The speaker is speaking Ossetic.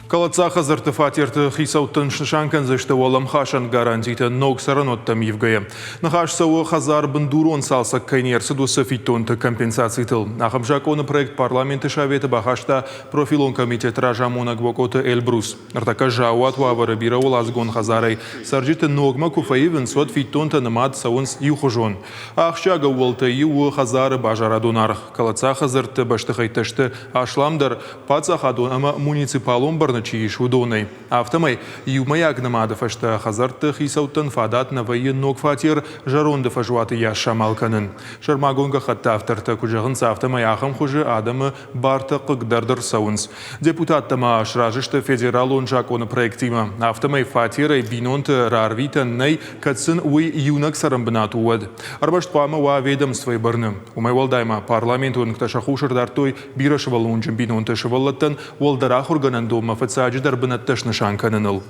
Кӕлӕддзаг хӕдзӕртты фатерты хицӕуттӕн снысан кӕндзысты уӕлӕмхасӕн гарантитӕ ног цӕрӕнуӕттӕм ивгӕйӕ. Ныхас цӕуы хӕдзар бындурон цалцӕг кӕй не рцыд, уыцы фиддонты компенсацитыл. Ахӕм закъоны проект парламенты советы бахаста профилон комитеты разамонӕг Бокоты Эльбрус. Ныртӕккӕ заууат уавӕры бирӕуӕладзыгон хӕдзарӕй цӕрджыты ногмӕ куы фӕивынц, уӕд фиддонтӕ нымад цӕуынц иухуызон. Ахсджиаг ӕууӕлтӕй иу у хӕдзары базарадон аргъ. Кӕлӕддзаг хӕдзӕртты бӕстыхӕйттӕ сты асламдӕр, паддзахадон ӕмӕ муниципалон бӕрны чи ис, уыдонӕй. Афтӕмӕй, иумӕйаг нымады фӕстӕ хӕдзӕртты хицӕуттӕн фадат нӕ вӕййы ног фатер зӕронды фӕзуаты йас самал кӕнын. Сӕрмагонд гӕххӕтты автортӕ куыд зӕгъынц, афтӕмӕй ахӕм хуызы адӕмы бартӕ хъыгдард ӕрцӕуынц. Депутаттӕ ма сразы сты федералон закъоны проектимӕ. Афтӕмӕй фатерӕй бинонты рарвитӕн нӕй, кӕд сын уый иунӕг цӕрӕнбынат у, уӕд. Ӕрмӕст хъуамӕ уа ведомствойы бӕрны. Уымӕй уӕлдай ма парламенты уӕнгтӕ сӕ хъус ӕрдардтой бирӕсывӕллонджын бинонты сывӕллӕттӕн уӕлдӕр ахуыргӕнӕндонмӕ фыццаджыдӕр бынӕттӕ снысан кӕныныл.